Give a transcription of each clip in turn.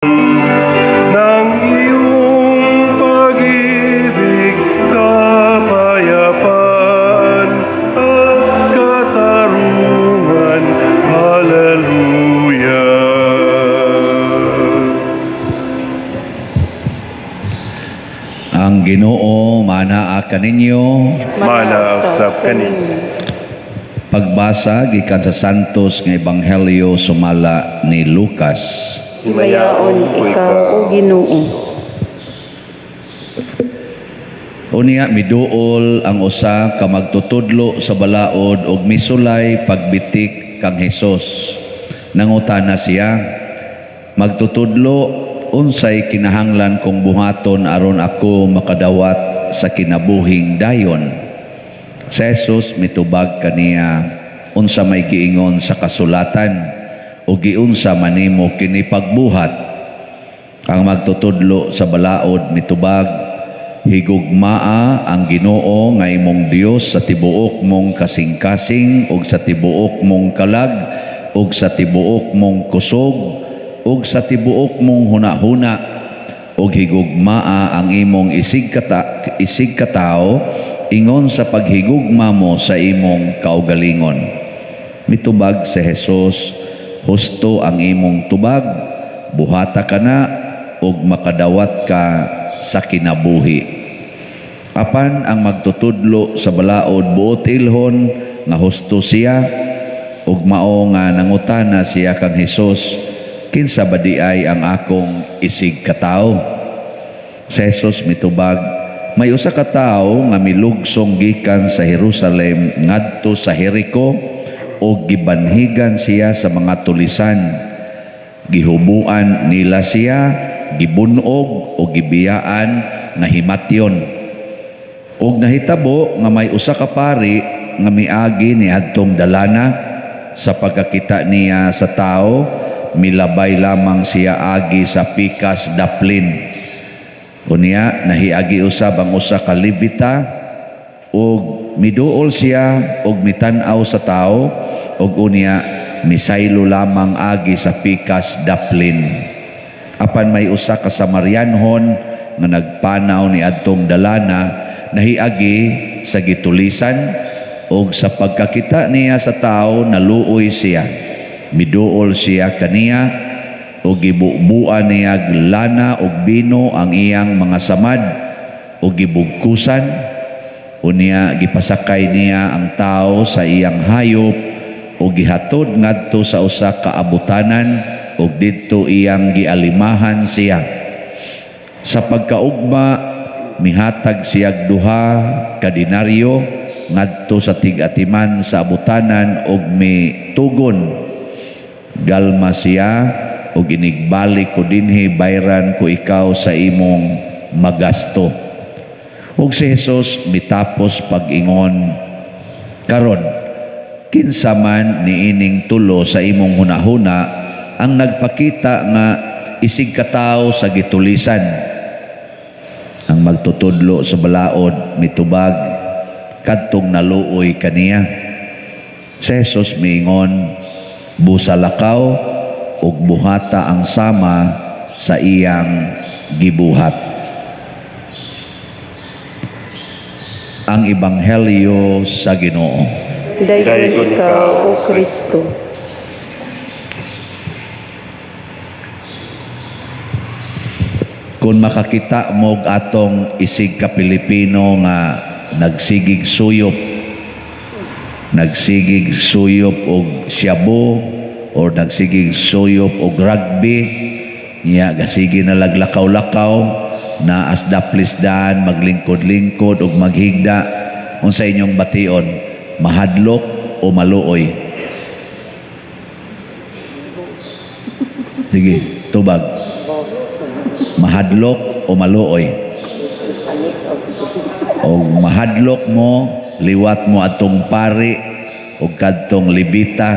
Ng iyong pag-ibig, kapayapaan at katarungan. Hallelujah. Ang Ginoo manaa kaninyo. Mana usab kaninyo. Pagbasa gikan sa Santos nga Ebanghelyo sumala ni Lucas. Himayaon ikaw, O Ginoo. Unya miduol ang usa ka magtutudlo sa balaod og misulay pagbitik kang Hesus. Nangutana siya, "Magtutudlo, unsay kinahanglan kong buhaton aron ako makadawat sa kinabuhing dayon?" Si Jesus mitubag kaniya, "Unsa may giingon sa kasulatan o giunsa manimo kini pagbuhat?" Ang magtutudlo sa balaod mitubag, "Higugmaa ang Ginoo nga imong Dios sa tibuok mong kasing-kasing ug sa tibuok mong kalag ug sa tibuok mong kusog ug sa tibuok mong hunahuna, ug higugmaa ang imong isig katawo ingon sa paghigugma mo sa imong kaugalingon." Mitubag si Jesus, "Husto ang imong tubag, buhata ka na ug makadawat ka sa kinabuhi." Apan ang magtutudlo sa balaod buot ilhon nga husto siya, ug mao nga nangutana siya kang Hesus, "Kinsa ba di ay ang akong isig katawo?" Si Jesus mitubag, "May usa ka tawo nga milugsong gikan sa Jerusalem ngadto sa Jericho ug gibanhigan siya sa mga tulisan. Gihubuan nila siya, gibunog o gibiyaan nga himatyon. Ug nahitabo nga may usa ka pari nga miagi ni adtong dalana. Sa pagkakita niya sa tao, milabay lamang siya agi sa pikas daplin. Unya nahiagi usab ang usa ka Levita ug miduol siya ug mitan-aw sa tao ug unya misaylo lamang agi sa pikas daplin. Apan may usa ka Samarianhon nga nagpanaw ni adtong dalana, nahiagi sa gitulisan ug sa pagkakita niya sa tao, naluoy siya. Miduol siya kaniya ug gibubuan niya lana ug bino ang iyang mga samad ug gibugkusan. Unya gipasakay niya ang tao sa iyang hayop ug gihatod ngadto sa usa ka abutanan ug didto iyang gialimahan siya. Sa pagkaugma, mihatag siyag 2 ka denaryo ngadto sa tig-atiman sa abutanan ug mitugon, 'Galma siya ug inigbalik ko dinhi, bayran ko ikaw sa imong magasto.'" Ug si Jesus mitapos pag-ingon, "Karon, kinsa man niining tulo sa imong hunahuna ang nagpakita nga isig katawo sa gitulisan?" Ang magtutudlo sa balaod mitubag, "Kadtong naluoy kaniya." Si Jesus miingon, "Busa lakaw ug buhata ang sama sa iyang gibuhat." Ang Ebanghelyo sa Ginoo. Dayon ikaw, O Kristo. Kung makakita mo og atong isig ka Pilipino nga nagsigig suyop og siyabo or nagsigig suyop og rugby niya, gasigi na laglakaw-lakaw na as daplisdan, maglingkod-lingkod og maghigda, unsa inyong bation, mahadlok o maluoy? Sige, tubag. Mahadlok o maluoy? O mahadlok mo, liwat mo atong pari o kadtong libita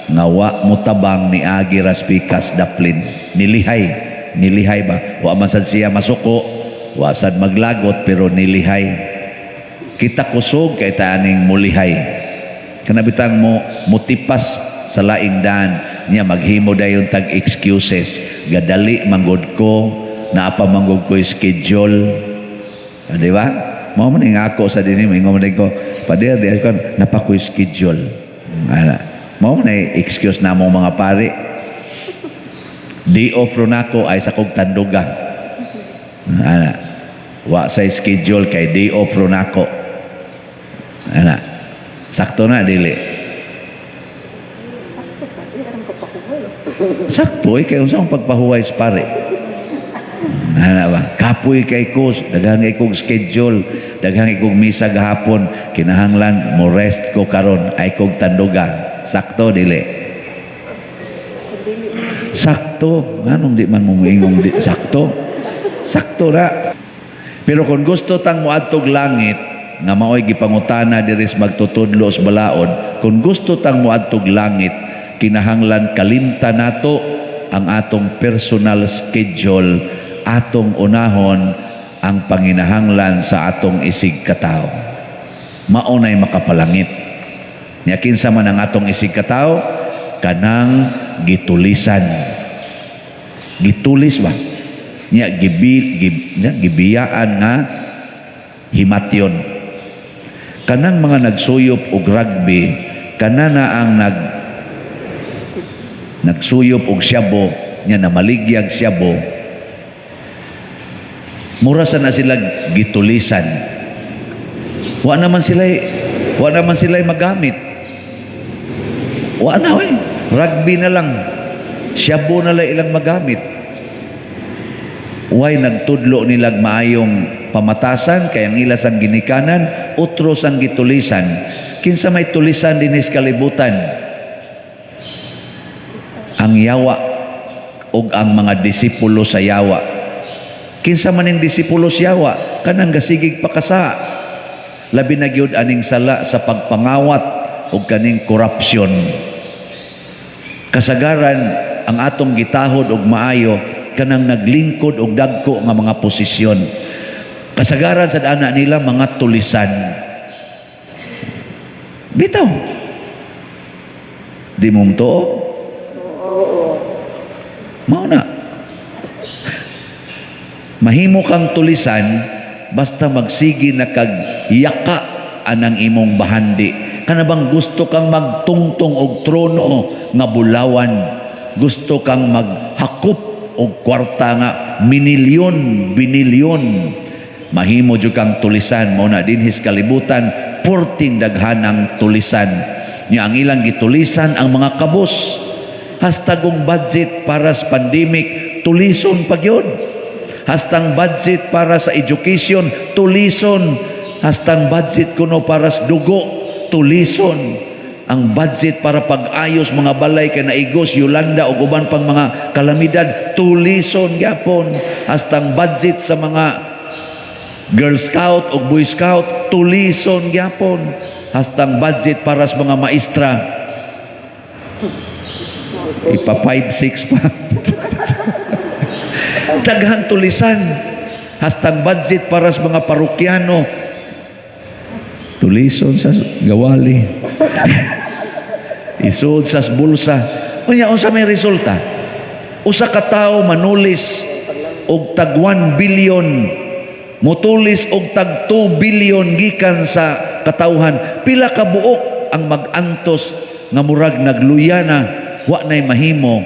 nga wa mo tabang ni agi raspikas daplin, nilihay. Nilihay ba? Wa man sad siya masuko, wa sad maglagot, pero nilihay. Kita kusog kay taaning mulihay. Kanabitang mo mutipas sa laing daan. Niya maghimo dayon tag excuses. Gadali manggod ko, naa pa manggod ko schedule. Ah, di ba? Mao man nga ako sa dinhi, moingon man ko, "Pader, di ako naa pa koy schedule." Ana. Mao man ay excuse na mong mga pari. Day off ro nako ay sa kog tanduga. Ana. Wa sa schedule kay day off ro nako. Ana. Sakto na, dili? Sakto sa, di aram ko pahuway. Sakto eh, kay unsa ang pagpahuway sa pare? Ana ba? Kapoy kay ko, daghan kay kog schedule, daghan kay kog misa gahapon, kinahanglan mo rest ko karon ay kog tanduga. Sakto, dili? Kung dili mo di Sakto. Nganong di man mo moingong di sakto? Sakto ra. Pero kung gusto tang moadtog langit, nga maoy gipangutana diri sa magtutudlo sa balaod, kung gusto tang moadtog langit, kinahanglan kalimtan nato ang atong personal schedule, atong unahon ang panginahanglan sa atong isig katawo. Mao nay makapalangit. Nya kinsa man ang atong isig katawo? Kanang gitulisan. Gitulis ba? Nya nya, gibiyaan nga himatyon. Kanang mga nagsuyop og rugby, kana na ang nagsuyop og syabo, nya namaligyag syabo. Mura sa na sila gitulisan. Wa naman sila magamit. Wa na we. Rugby na lang. Syabo na lang ilang magamit. Way nagtudlo nilag maayong pamatasan kay ang ila sang ginikanan utro sang gitulisan. Kinsa may tulisan dinis kalibutan? Ang yawa ug ang mga disipulo sa yawa. Kinsa man ning disipulo sa yawa? Kanang gasigig pakasa. Labi na gyud aning sala sa pagpangawat ug kaning korupsyon. Kasagaran ang atong gitahod og maayo kanang naglingkod og dagko nga mga posisyon. Kasagaran sa ana nila mga tulisan. Bitaw. Di mo tuo? Mao na. Mahimo kang tulisan basta magsige na kag yaka anang imong bahandi. Kana bang gusto kang magtungtong og trono nga bulawan, gusto kang maghakop og kwarta nga minilyon, binilyon. Mahimo jud kang tulisan. Mao na dinhis kalibutan porting daghanang tulisan. Nya ang ilang gitulisan ang mga kabus. Hastagong budget para sa pandemic, tulison pa gyud. Hastang budget para sa education, tulison. Hastang budget kuno para sa dugo, tulison. Ang budget para pag-ayos mga balay kay naigos Yolanda ug uban pang mga kalamidad, tulison gyapon. Hastang budget sa mga Girl Scout o Boy Scout, tulison gyapon. Hastang budget para sa mga maestra, ipa 5-6 pa. Daghang tulisan. Hastang budget para sa mga parokyano, tulison sa gawali. Isod sa bulsa. Unya, unsa may resulta? Usa ka tawo manulis og tag 1 billion, mutulis og tag 2 billion gikan sa katawhan. Pila ka buok ang mag-antos nga murag nagluya na, wa nay mahimo?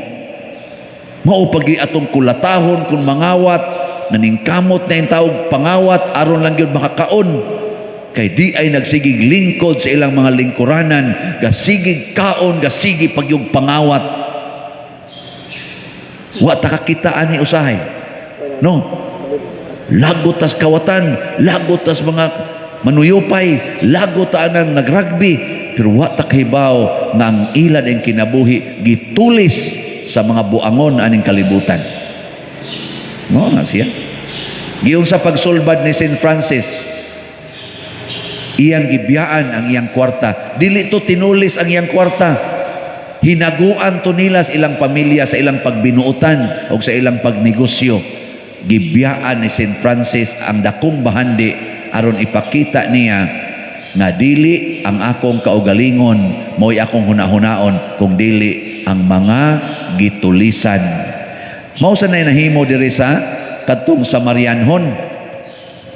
Mao pagi atong kulatahon kung mangawat, naningkamot na yung pangawat aron lang gyud makakaon. Kay di ay nagsigig lingkod sa ilang mga lingkuranan, gasigig kaon, gasigi pagyug pangawat. Wa ta kakita ani usahay. No? Lagot tas kawatan, lagot tas mga manuyupay, lagot ta anang nagrugby, pero wa ta kahibaw nga ang ilan ang kinabuhi gitulis sa mga buangon aning kalibutan. No, na siya. Giyon sa pagsulbad ni St. Francis, iyang gibiyaan ang iyang kwarta. Dili to tinulis ang iyang kwarta. Hinaguan to nila sa ilang pamilya, sa ilang pagbinuotan o sa ilang pagnegosyo. Gibiyaan ni St. Francis ang dakong bahandi aron ipakita niya Nga dili ang akong kaugalingon mao'y akong hunahunaon, kung dili ang mga gitulisan. Mao sa nay nahimo diri sa kadtong Samarianhon.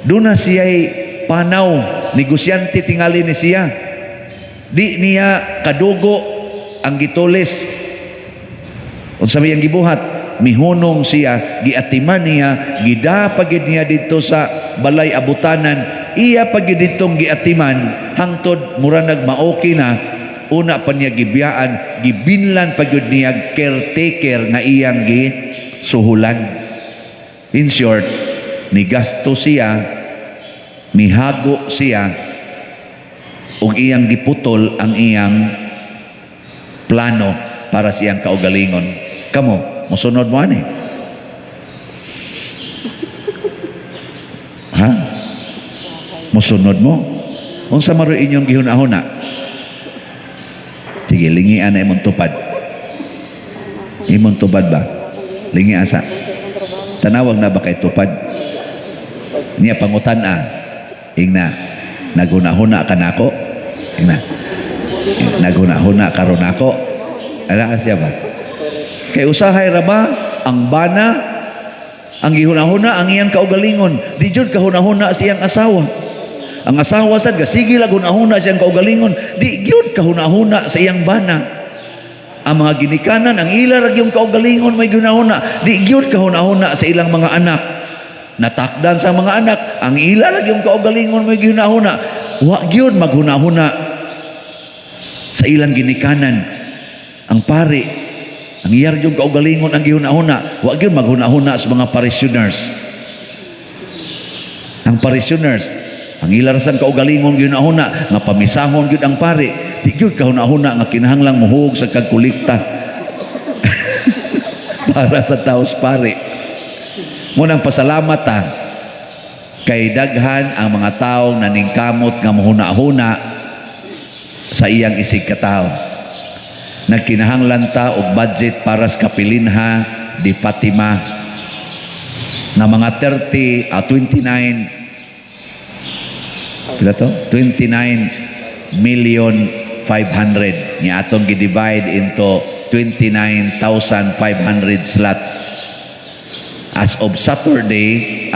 Duna siya'y panaw, negosyante tingali ni siya. Di niya kadugo ang gitulis. Unsa may ang gibuhat? Mihunong siya, giatiman niya, gida pagid niya dito sa balay abutanan, iya pagid ditong giatiman hangtod mura nagmaoki na, una pa niya gibiyaan, gibinlan pagid niya caretaker nga iyang gi suhulan. In short, nigasto siya, mihago siya, ug iyang giputol ang iyang plano para siyang kaugalingon. Kamo, musunod mo ani? Ha? Musunod mo? Unsa maroy inyong gihuna-huna? Sige, lingian na imong tupad. Imong tupad ba? Lingi asa. Tanawag na ba kay tupad? Niya pangutan a. Ingna, naghuna-huna ka nako? Ingna. Naghuna-huna karon nako? Ala siya ba? Kay usahay ra ba ang bana ang gihuna-huna ang iyang kaugalingon, di jud kahuna-huna sa iyang asawa. Ang asawa sad gasige lag hunahuna sa iyang kaugalingon, di gyud kahuna-huna sa iyang bana. Ang mga ginikanan, ang ila ra gyud kaugalingon may gihuna-huna, di gyud kahuna-huna sa ilang mga anak. Natakdan sa mga anak, ang ila ra gyud kaugalingon may gihuna-huna, wa gyud maghuna-huna sa ilang ginikanan. Ang pari, ang iya ra gyud kaugalingon ang gihuna-huna, wa gyud maghuna-huna sa mga parishioners. Ang parishioners, ang ila ra sang kaugalingon gihuna-huna nga pamisahon gyud ang pari, di gyud kahuna-huna nga kinahanglang muhug sa kagkolekta para sa taos pari. Munang pasalamat ta kay daghan ang mga taong naningkamot nga muhuna-huna sa iyang isig katawo. Nagkinahanglan ta og budget para sa Kapilinha di Fatima nga mga 30 a 29, pila to? 29 million 500 nga atong gi-divide into 29,500 slots as of Saturday,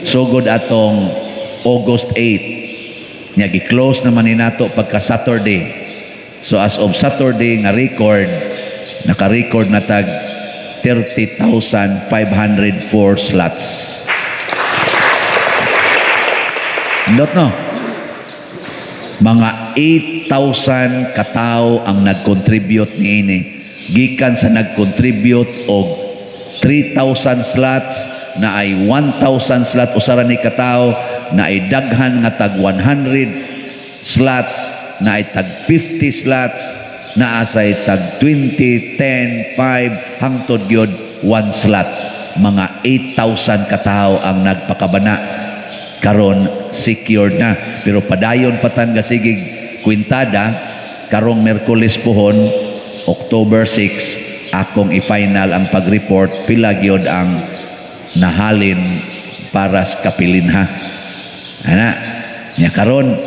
sugod atong August 8 nya gi-close naman ni nato pagka Saturday. So as of Saturday nga record, naka-record na tag 30,504 slots. Not no? Mga 8,000 katao ang nag-contribute niini. Gikan sa nag-contribute og 3,000 slots, na ay 1,000 slot usara ni katao, na ay daghan nga tag 100 slots, na ay tag 50 slots, na asay tag 20, 10, 5, hangtod gyud 1 slot. Mga 8,000 katao ang nagpakabana. Karon secured na, pero padayon patang gasigig kwintada. Karong Merkules pohon, October 6, akong i-final ang pag-report pila gyud ang nahalin para sa Kapilinha ana nya. Karon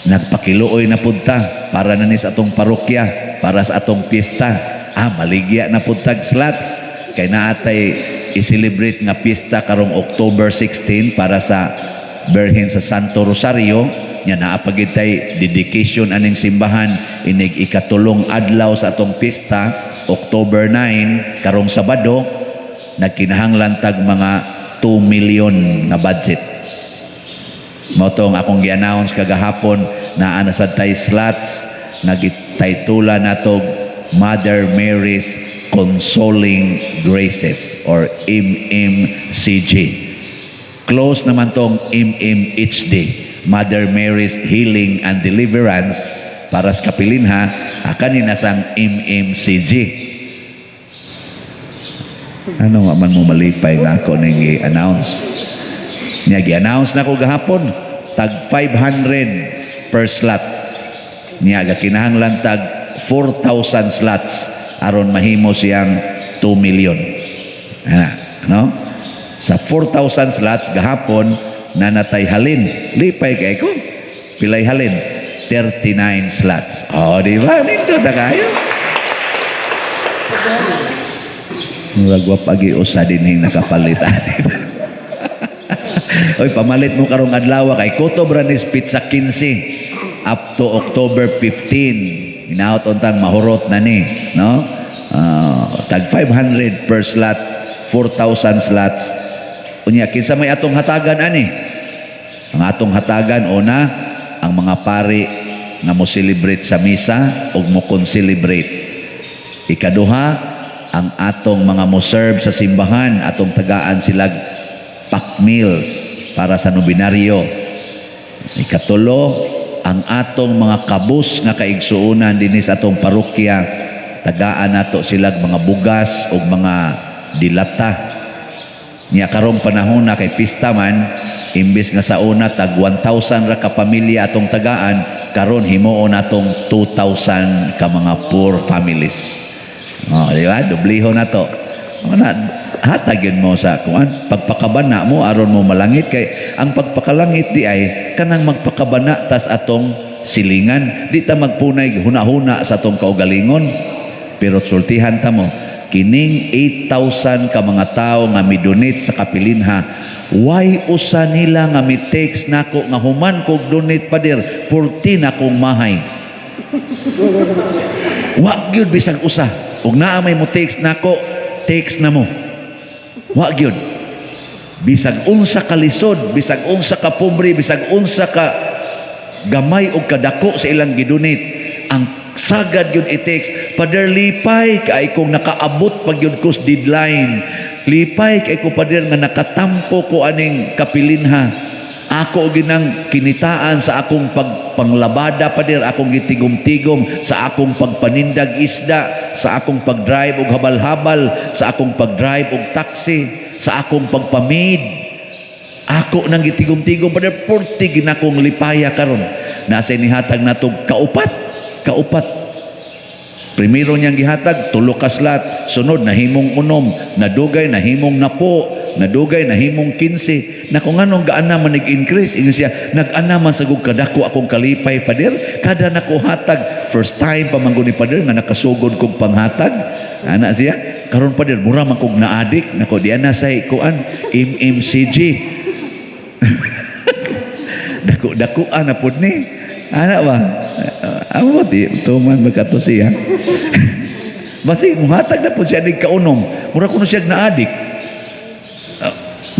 nagpakiluoy na pud ta para na ni sa atong parokya, para sa atong piyesta. Maligya na pud tag slots kay naatay i-celebrate nga piyesta karong October 16 para sa Birhen sa Santo Rosario. Nya naa pa gyud tay dedication aning simbahan inig ikatulong adlaw sa atong piyesta, October 9, karong Sabado. Nagkinahanglan tag mga 2 million nga budget. Mao tong akong gi-announce kagahapon na ana sad tay slots nga gitaytula natog Mother Mary's Consoling Graces or MMCG. Close naman tong MMHD, Mother Mary's Healing and Deliverance para sa Kapilinha, kanina sang MMCG. Ano nga man mo malipay nga ako nang i-announce? Niya gi-announce na ko gahapon, tag 500 per slot. Niya gakinahanglan tag 4,000 slots aron mahimo siyang 2 million. Ah, no? Sa 4,000 slots gahapon Nanatay halin. Lipay kay ko. Pilay halin? 39 slots. Oh, di ba? Nindot na kayo. Murag wa pagi usa dinhing nakapalit. Oy, pamalit mo karong adlaw kay kutob ra ni petsa 15 up to October 15. Hinaot untang mahurot na ni, no? Tag 500 per slot, 4,000 slots. Unya, kinsa may atong hatagan ani? Ang atong hatagan, una, ang mga pari nga mo celebrate sa misa ug mo celebrate. Ikaduha, ang atong mga mo serve sa simbahan, atong tagaan silag pack meals para sa nobinaryo. Ikatulo, ang atong mga kabus nga kaigsuonan dinhi sa atong parokya, tagaan nato silag mga bugas ug mga dilata. Nya karong panahon na kay pista man, imbis nga sa una tag 1,000 ra ka pamilya atong tagaan, karon himuon natong 2,000 ka mga poor families. Oh, di ba? Dubliho na to. O na, hatag yun mo sa kuan, pagpakabana mo aron mo malangit, kay ang pagpakalangit di ay kanang magpakabana tas atong silingan, di ta magpunay huna-huna sa atong kaugalingon. Pero sultihan ta mo kining 8,000 ka mga tawo nga midonate sa kapilinha, way usa nila nga mi-text nako nga "Human kog donate, pader, 14 akong mahay." Wa gyud bisag usa. Ug naa may mo text nako, text na mo. Wa gyud. Bisag unsa ka lisod, bisag unsa ka pobre, bisag unsa ka gamay og kadako sa ilang gidonate, ang sagad gyud i-text, "Pader, lipay kay kung nakaabot pag gyud ko sa deadline. Lipay kay ko, pader, nga nakatampo ko aning kapilinha. Ako ginang kinitaan sa akong pagpanglabada, pader, akong gitigom-tigom sa akong pagpanindag isda, sa akong pagdrive og habal-habal, sa akong pagdrive og taxi, sa akong pagpamid. Ako nang gitigom-tigom, pader, purti ginakong lipaya karon." Nasa nihatag natog kaupat, kaupat. Primero niyang gihatag, tulo ka slot. Sunod, nahimong 6. Nadugay, nahimong 10. Nadugay, nahimong 15. Na kung anong gaana man nag-increase, ingon siya, "Nag-ana man sa kadako akong kalipay, pader. Kada nako hatag, first time pa man ni pader nga nakasugod kog panghatag." Ana siya, "Karon, pader, mura man kog naadik." Nako, di ana say kuan, MMCG. Dako dako na pud ni. Ana ba? Amo di tuman magkato siya. Basi muhatag na pud siya nig kaunom. Mura kuno siya naadik.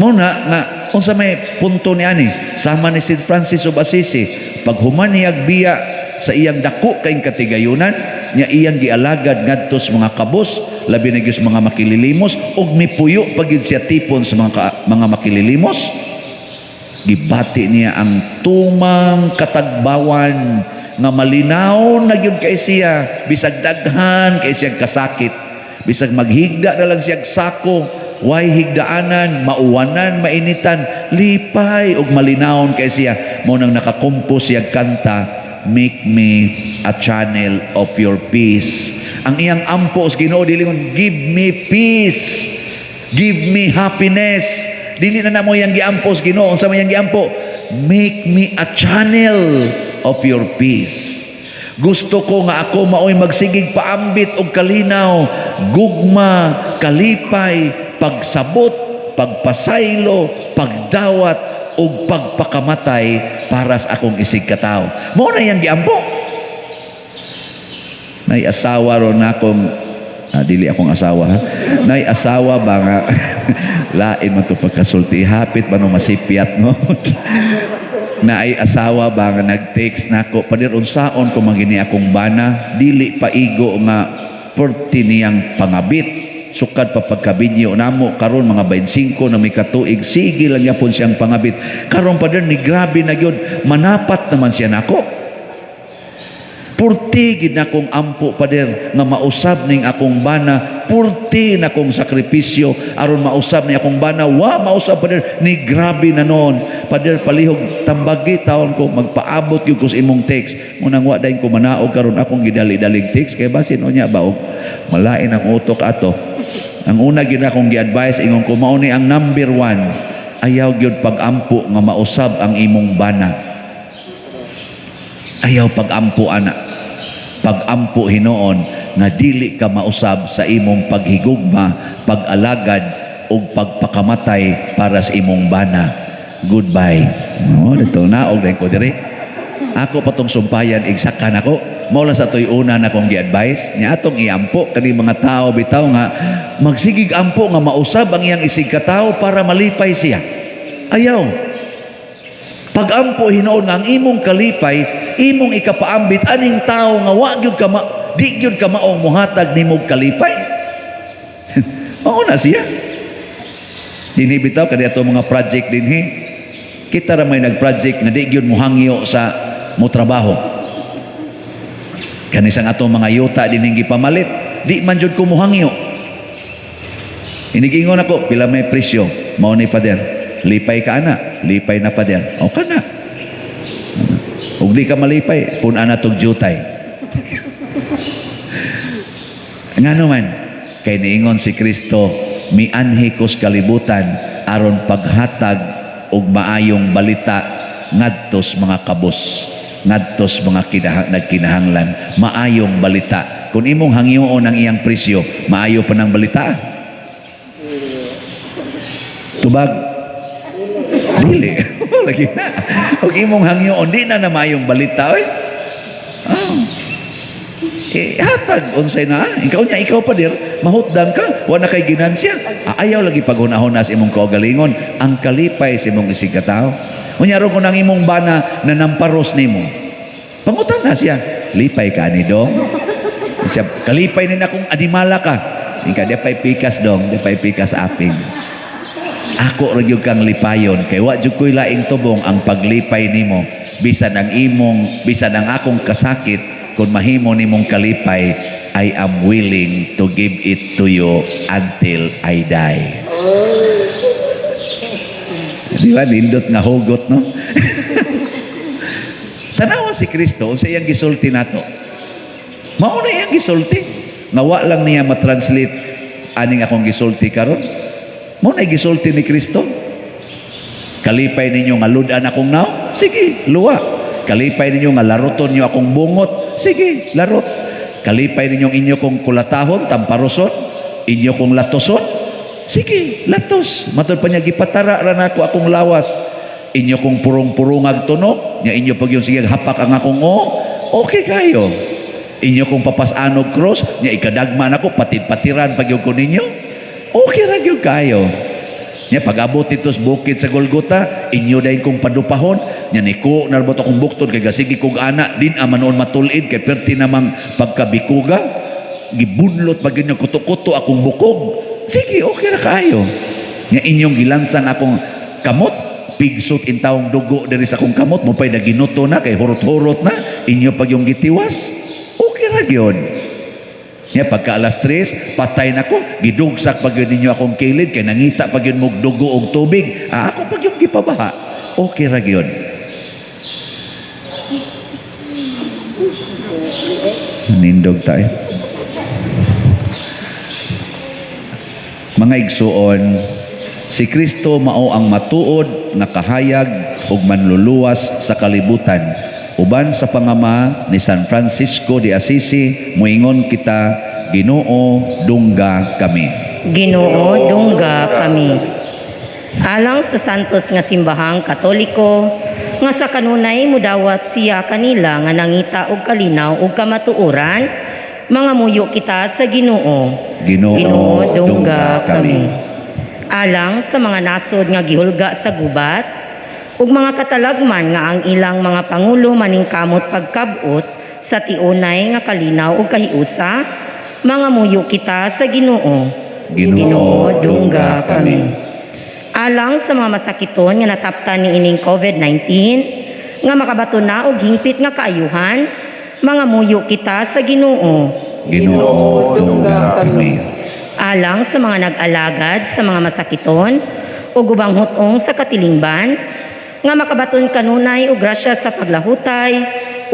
Mo na nga unsa may punto ni ani, sama ni St. Francis of Assisi, pag human niyag biya sa iyang dako kayong katigayunan nya, iyang gialagad ngadto sa mga kabos, labi na gyud sa mga makililimos, ug mipuyo pa gyud siya tipon sa mga makililimos. Gibati niya ang tumang katagbawan nga malinaw na gyud kay siya, bisag daghan kay siya kasakit, bisag maghigda na lang siya sako, way higdaanan, mauwanan, mainitan, lipay ug malinawon kay siya. Mo nang nakakompos siya kanta, "Make Me a Channel of Your Peace." Ang iyang ampo sa Ginoo dili "Give me peace, give me happiness." Dili na namo yang giampo sa Ginoo. Unsa may yang giampo? "Make me a channel of your peace. Gusto ko nga ako maoy magsigig paambit og kalinaw, gugma, kalipay, pagsabot, pagpasaylo, pagdawat ug pagpakamatay para sa akong isig katawo." Mao na yang giampo. Nay asawa ron akong, dili akong asawa ha. Nay asawa ba nga lain man to pagkasulti, hapit man o masipyat mo. Na ay asawa ba nga nag-text nako, "Pader, unsaon ko magini akong bana, dili paigo nga perti niyang pangabit sukad pa pagkabinyo namo, karon mga 25 na may katuig, sige lang yapon siyang pangabit. Karon, pader, ni grabe na gyud, manapat naman siya nako. Purti gid na akong ampo, pader, nga mausab ning akong bana, purti na akong sakripisyo aron mausab ni akong bana. Wa mausab, pader, ni grabe na noon. Pader, palihog tambagi taon ko, magpaabot gyud ko sa imong text." Munang wa dayon ko manaog karon, akong gidali-dalig text kay basin unya ba og malain ang utok ato. Ang una gid akong gi-advise, ingon ko, mao ni ang number one. Ayaw gyud pag-ampo nga mausab ang imong bana. Ayaw pag-ampo ana. Pag-ampo hinuon nga dili ka mausab sa imong paghigugma, pag-alagad ug pagpakamatay para sa imong bana. Goodbye. No, dito na og ko diri. Ako pa tong sumpayan, igsakan ako. Mao lang sa to'y una na kong gi-advise nya atong iampo kani mga tao bitaw nga magsigig ampo nga mausab ang iyang isig katawo para malipay siya. Ayaw. Pag-ampo hinuon nga ang imong kalipay, imong ikapaambit aning tao nga wa gyud ka ma, di gyud ka maong muhatag nimog kalipay. Mao na siya. Dinhi bitaw kani ato mga project dinhi. Kita ra may nag-project nga di gyud mohangyo sa mo trabaho. Kanisang ato mga yuta dinhing gipamalit, di man jud ko mohangyo. Inigingon ako, pila may presyo, mao ni Father. Lipay ka ana, lipay na, Father. O ka na. Ug di ka malipay, pun-an na tog jutay. Ngano man, kay niingon si Kristo, mianhi ko sa kalibutan aron paghatag og maayong balita ngadtos mga kabos, ngadtos mga nagkinahanglan, maayong balita. Kung imong hangyoon ang iyang presyo, maayo pa ng balita? Tubag? Dili. Lagi na. Ug imong hangyoon, di na na maayong balita oy. Ah. Eh, hatag unsay na ikaw niya, ikaw pa dir mahutdan ka, wa na kay ginansya. Ah, ayaw lagi paghunahon sa imong kaugalingon ang kalipay sa imong isig katawo. Unya ron kung ang imong bana na namparos nimo, pangutan na siya, "Lipay ka ni dong?" Siya, "Kalipay ni na kung animala ka." Ika, "Di pa'y pikas dong, di pa'y pikas aping. Ako ra gyud kang lipayon kay wa jud ko'y laing tubong ang paglipay nimo. Bisan ang imong, bisan ang akong kasakit, kung mahimo nimong kalipay, I am willing to give it to you until I die." Di ba? Nindot nga hugot, no? Tanawa si Kristo, unsa iyang gisulti nato? Mao na iyang gisulti. Nga wa lang niya matranslate aning akong gisulti karon. Mao na gisulti ni Kristo. Kalipay ninyo nga ludan akong naong? Sige, luwa. Kalipay ninyo nga laruton niyo akong bungot? Sige, larot. Kalipay ninyong inyo kong kulatahon, tamparoson, inyo kong latoson? Sige, latos. Matod pa niya, gipatara ra nako akong lawas. Inyo kong purong-purungag tunok, nya inyo pag yung sige hapak ang akong o, okay kayo. Inyo kong papas-anog cross, nya ikadagma nako, patid-patiran pag yung ko ninyo, okay ra gyud kayo. Nya pag-abot dito sa bukid sa Golgota, inyo dayon kong padupahon, nya niko narbot akong buktod kay gasigi kog ana, din ama noon matulid kay perti namang pagkabikuga, gibunlot pag inyo kuto-kuto akong bukog. Sige, okay ra kayo. Nya inyong gilansang akong kamot, pigsot in taong dugo diri sa akong kamot, mo pa'y naginuto na kay hurot-hurot na, inyo pag yung gitiwas, okay ra gyud. Nya pagka alas 3, patay na ko, gidugsak pag yun ninyo akong kilid, kay nangita pag yun mog dugo og tubig, ah, ako pag yung gipabaha, okay ra gyud. Nindog tayo. Mga igsuon, si Kristo mao ang matuod nga kahayag ug manluluwas sa kalibutan. Uban sa pangama ni San Francisco de Assisi, muingon kita, Ginoo, dungga kami. Ginoo, dungga kami. Alang sa santos nga simbahang Katoliko, nga sa kanunay mudawat siya kanila nga nangita og kalinaw ug kamatuoran, mga muyo kita sa Ginoo. Ginoo, dungga kami. Alang sa mga nasod nga gihulga sa gubat, ug mga katalagman nga ang ilang mga pangulo maningkamot pagkabot sa tiunay nga kalinaw ug kahiusa, mga muyo kita sa Ginoo. Ginoo, dungga kami. Alang sa mga masakiton nga nataptan ni ining COVID-19, nga makabato na og hingpit nga kaayuhan, mga muyo kita sa Ginoo. Ginoo, dungga kami. Alang sa mga nag-alagad sa mga masakiton ug ubang hutong sa katilingban, nga makabaton kanunay og grasya sa paglahutay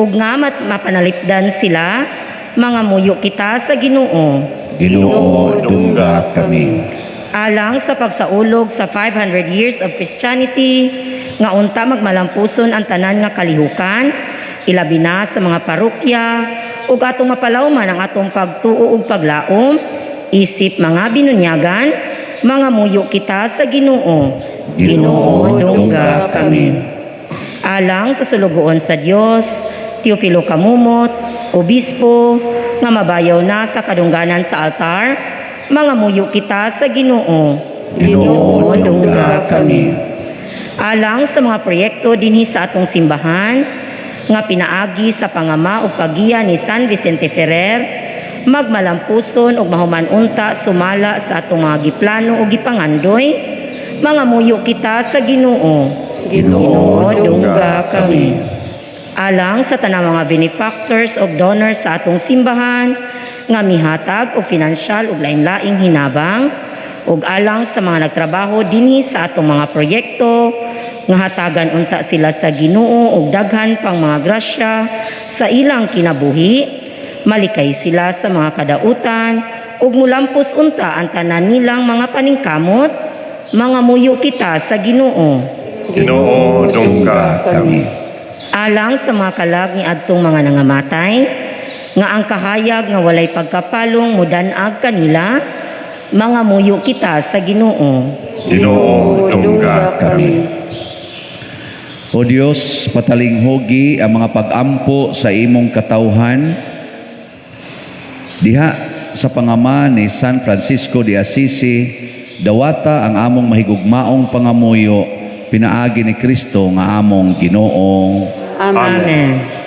ug nga mapanalipdan sila, mga muyo kita sa Ginoo. Ginoo, dungga kami. Alang sa pagsaulog sa 500 years of Christianity, nga unta magmalampuson ang tanan nga kalihukan, ilabi na sa mga parokya, ug atong mapalawman ang atong pagtuo ug paglaom, isip mga binunyagan, mangamuyo kita sa Ginoo. Ginoo, dungga kami. Alang sa sulugoon sa Dios, Teofilo Camomot, Obispo, nga mabayaw na sa kadungganan sa altar, mangamuyo kita sa Ginoo. Ginoo, dungga kami. Alang sa mga proyekto dinhi sa atong simbahan, nga pinaagi sa pangama ug paggiya ni San Vicente Ferrer, magmalampuson ug mahuman unta sumala sa atong mga giplano ug gipangandoy, mangamuyo kita sa Ginoo. Ginoo, dungga kami. Alang sa tanang mga benefactors ug donors sa atong simbahan nga mihatag og pinansyal ug lain-laing hinabang, ug alang sa mga nagtrabaho dinhi sa atong mga proyekto, nga hatagan unta sila sa Ginoo og daghan pang mga grasya sa ilang kinabuhi, malikay sila sa mga kadautan ug mulampos unta ang tanan nilang mga paningkamot, mangamuyo kita sa Ginoo. Ginoo, dungga kami. Alang sa mga kalag ni adtong mga nangamatay, nga ang kahayag nga walay pagkapalong mudanag kanila, mangamuyo kita sa Ginoo. Ginoo, dungga kami. O Dios, patalinghugi ang mga pag-ampo sa imong katawhan diha sa pangama ni San Francisco de Assisi, dawata ang among mahigugmaong pangamuyo pinaagi ni Kristo nga among Ginoo. Amen. Amen.